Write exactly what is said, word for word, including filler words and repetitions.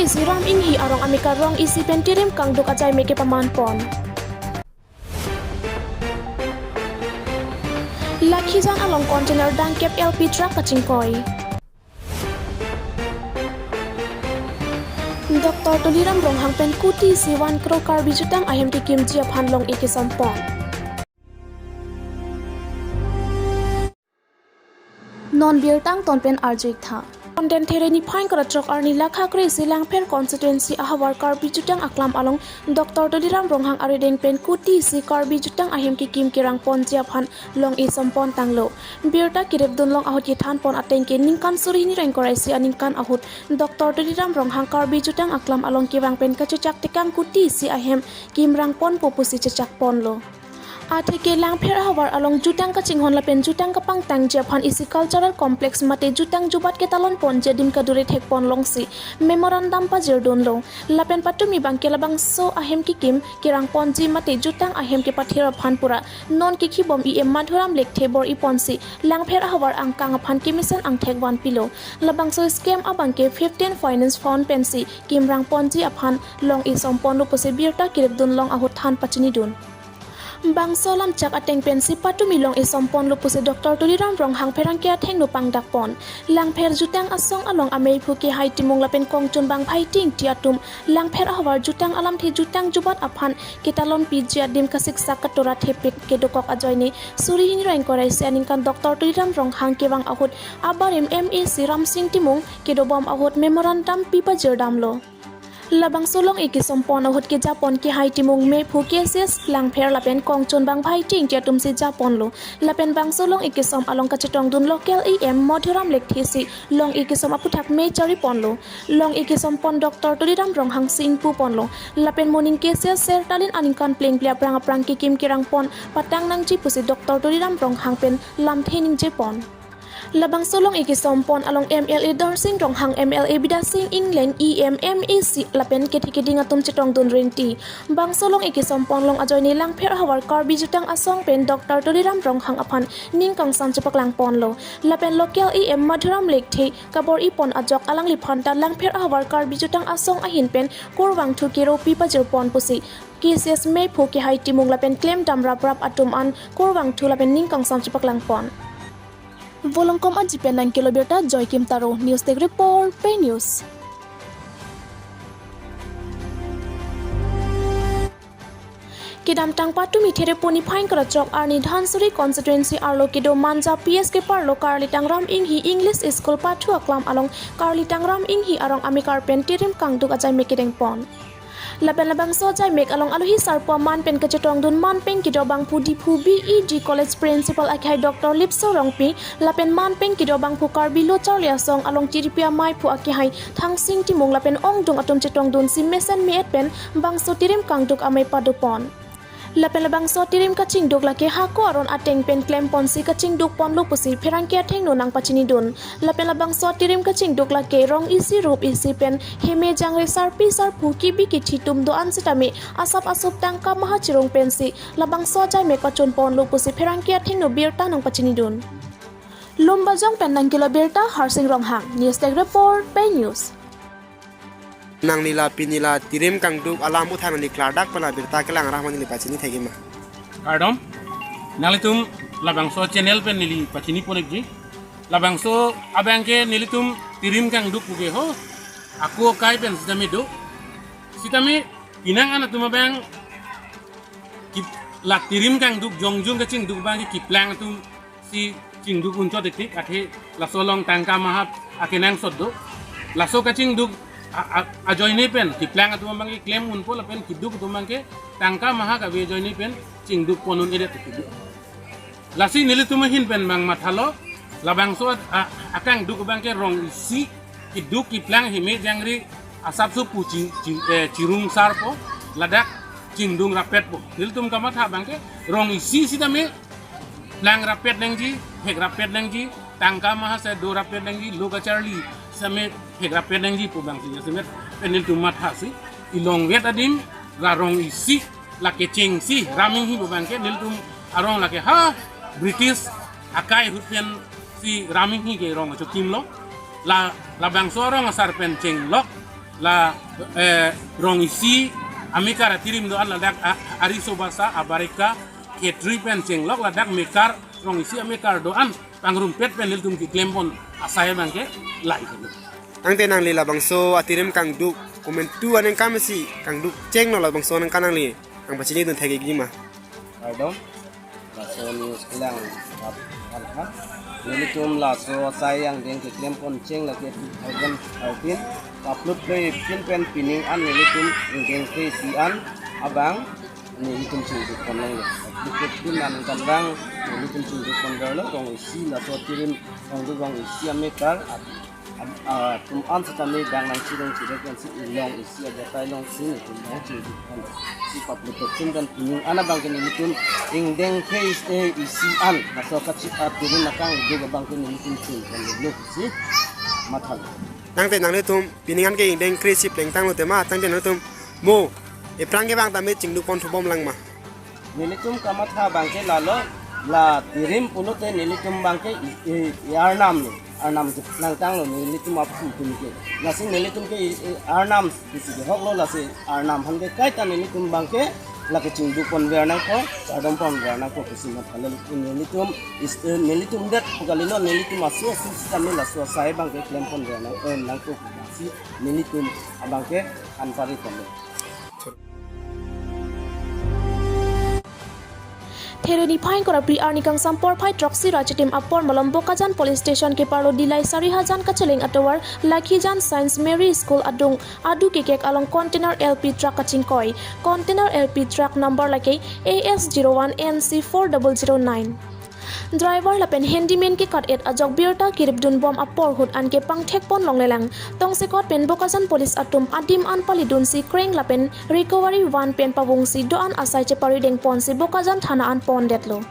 Si Ram Inghi arong amekar rong isi pen tirim kangduk ajaimek kepaman pon. Lakhijan along container dangkep L P truck kachingkoi. Doctor Tuliram Ronghang pen kuti isi one crore Karbi jutang ahem kekimji aphan long-e kesom pon. Non birta angton pen arju-ik tha. Content thereni phain kratchok arni lakha kre isi Langpher constituency ahavar Karbi jutang aklam along Doctor Tuliram Ronghang arideng pen kuti isi Karbi jutang ahem kekim kerang ponji aphan long-e som pon tanglo. Birta kerepdun long ahut kethan pon ateng ke ningkan suri hini ra ingkoi ra isi aningkan ahut Doctor Tuliram Ronghang Karbi jutang aklam along kevang pen kachechak tekang kuti isi ahem kimrang ponpo pusi chechak ponlo. Atheke Langpher ahavar along jutang kachinghon lapen jutang kapangtangji aphan isi cultural complex mate jutang jubat ketalon ponji adim kadure thek pon longsi memorandum pajirdunlo. Lapen patumi abangke labangso ahem kekim kerang ponji mate jutang ahem kepathir aphan pura non kekhibom E M Madhuram Lekthe bor-i ponsi Langpher ahavar angkang aphan kemesen angthek vanpilo. Labangso scheme abangke fifteen Finance Fund pensi kimrang ponji aphan long-e som ponlo pusi birta kerepdun long ahut than pachinidun. Bangso lamchak ateng pensi patumi long-e som ponlo pusi Doctor Tuliram Ronghang pherangke athengno pangdak pon. Langpher jutang asong along ameiphu Kehai Timung lapen kongchunbang Bhai Ting Ti atum Langpher ahavar jutang alamthe jutang jubat aphan ketalon piji adim kasiksak katora thepik kedokok ajoine suri hini ra ingkoi ra isi aningkan Doctor Tuliram Ronghang kevang ahut abarim M A C Ramsing Timung kedobom ahut memorandum pi pajirdamlo. Labangso long-e kesom pon ahut keja pon Kehai Timung meiphu K C S Langpher lapen kongchunbang Bhai Ting Ti atumsi ja ponlo. Lapen bangso long-e kesom along kachetongdun local E M Madhuram Lekthe si long-e kesom aphuthak me chari ponlo. Long-e kesom pon Doctor Tuliram Ronghang si ingpu ponlo. Lapen moning K C S sertalin aningkan plengple aphrang aphrang kekim kerang pon patang nangji pusi Doctor Tuliram Ronghang pen lamthe ningje pon. Labangso long-e kesom pon along M L A Darsing Ronghang, M L A Bidya Sing Engleng, E M, M A C lapen kethe keding atum chetongdun rinti. Bangso long-e kesom pon long ajoine Langpher ahavar Karbi jutang asong pen Doctor Tuliram Ronghang aphan ning kangsam chepaklang ponlo. Lapen local E M Madhuram Lekthe kabor-i pon ajok alangliphan ta Langpher ahavar Karbi jutang asong ahin pen kurvangthu keropi pajir pon pusi K C S meiphu Kehai Timung lapen klemdam raprap atum an kurvangthu lapen ning kangsam chepaklang pon. Volongkom Aji pen nangkelo birta Joykim Taro, News Desk Report, Pei News. Kedamtang patumi therepuni phain kratchok arni Dhansiri constituency arlo kedo Manja P S keparlo Karlitang Ram Inghi English School pathu aklam along Karlitang Ram Inghi arong amekar pen tirim kangduk ajaimek kedeng pon. Lapen labangso ajaimek along alohi sarpo aman pen kachetongdun manpeng kedo abangphu Diphu B E D College Principal Akhai Doctor Lipso Rongpi lapen manpeng kedo abangphu Karbi Lo Charli Asong along tiripi ameiphu Akhai Thangsing Timung lapen ongdung atum chetongdunsi mesen me-et pen bangso tirim kangduk amei padopon. Lapen labangso tirim kachingduk lake hako aron ateng pen klemponsi kachingduk ponlo pusi pherangke athengno nangpachinidun. Lapen labangso tirim kachingduk lake rong isi rup isi pen heme jangre sarpi sarpo kibi kithi atum do-an sitame asap asop tangka maha chirung pensi labangso ajaimek pachun ponlo pusi pherangke athengno birta nangpachinidun. Lumbajong pen nangkelo birta Harsing Ronghang, News Desk Report, Pei News. Nangli la pini la tirim kangduk alam uthang nangli klardak pen la birta kelang arah ma neli pachini thekji ma. Kardom, nanglitum labangso channel pen neli pachini pon-ikji. Labangso abangke nelitum tirim kangduk puke ho. Ako akai pen sitame do. Sitame pinang an atum abang kip-, la tirim kangduk jongjong kachingduk abangke kiplang atum si chingduk unchot iktik, athe laso along tangka maha akenangsot do. Laso kachingduk a-, a-, ajoine pen kiplang atum abangke klem unpo lapen kiduk atum abangke tangka maha kave ajoine pen chingduk pon un-edet iktik. Lasi nelitum ahin pen abang mathalo, labangso a-, a-, akangduk abangke rong isi, kiduk kiplang heme jangre asap supu chi-, chi-, eh, chirung sarpo, ladak chingdung rapetpo. Nelitum kamatha abangke rong isi sitame plang rapet nangji, hek rapet nangji, tangka maha si do rapet nangji, lo kacharli sitame hek rapet nangji pu abangsi jasemet pen nelitum mathasi, ilongvet adim la rong isi, lake chengsi, Ram Inghi pu abangke nelitum arong lake ha British akai ahut pensi Ram Inghi ke rong achokim lo. La, labangso arong asar pen chenglok. La eh, rong isi amekar atirim do-an ladak a- ariso basa abarika khetri pen chenglok ladak mekar rong isi amekar do-an pangrumpet pen nelitum keklempon asai abangke lahai. Tangte nangli labangso atirim kangduk komantu aningkan si kangduk chenglo, labangso aningkan nangli nangpachinidun thekji ma? Kardom. Laso news kelang ap- aphan. Nelitum laso asai angdeng keklempon cheng lake two thousand thirteen. Paplutpre pin pen pining an nelitum ingdeng kre-isi an abang nelitum chingdukpon longlo. Paplutpre pin an kan bang nelitum chingdukpon verlo, rong isi laso atirim kangduk rong isi amekar at- Ab- ah, atum an setame dang nangchirong chirek pensi ilong isi ajatai alongsi nelitum bang chingdukpon. Si paplutpre pin pen pining an abangke nelitum ingdeng kre-isi an laso kachi atirim akangduk abangke nelitum chingdukpon lo si mathalo. Tangte nanglitum pining an ke ingdeng kre-isi plengtanglo tema, tangte nanglitum mo ephrang ke bang tame chingdukpon thubom lang ma? Nelitum kamatha abangke lalo, la tirim pulote nelitum abangke i- i- i arnam lo, arnam ke nangtanglo nelitum aphu atum ke. Lasi nelitum ke i- i arnam isi ke hoklo, lasi arnam aphan ke kaita nelitum abangke lake chingdukpon ver nangkok, kardompon ver nangkok pusi mathalo. Nelitum is- eh, nelitum det pu kalilo, nelitum asu asu setame laso asai abangke klempon ver nang eh, nangkok pusi nelitum abangke anpari ponlo. Thereni phai ingkoi ra phli arni kangsam porphai throksi ra chitim apor malom Bokajan Police Station keparlo Dillai Sarihajan kacheleng atovar Lakhijan Saint Mary School adung adu kekek along container L P truck kachingkoi. Container L P truck number lake A S zero one N C four double zero nine. Driver lapen handyman kekat-et ajok birta kiripdunbom apor ahut anke pangthekpon longlelang. Tongsekot pen Bokajan Police atum adim an palidunsi crane lapen recovery van pen pavungsi do-an asai cheparidengponsi Bokajan thana an pondetlo.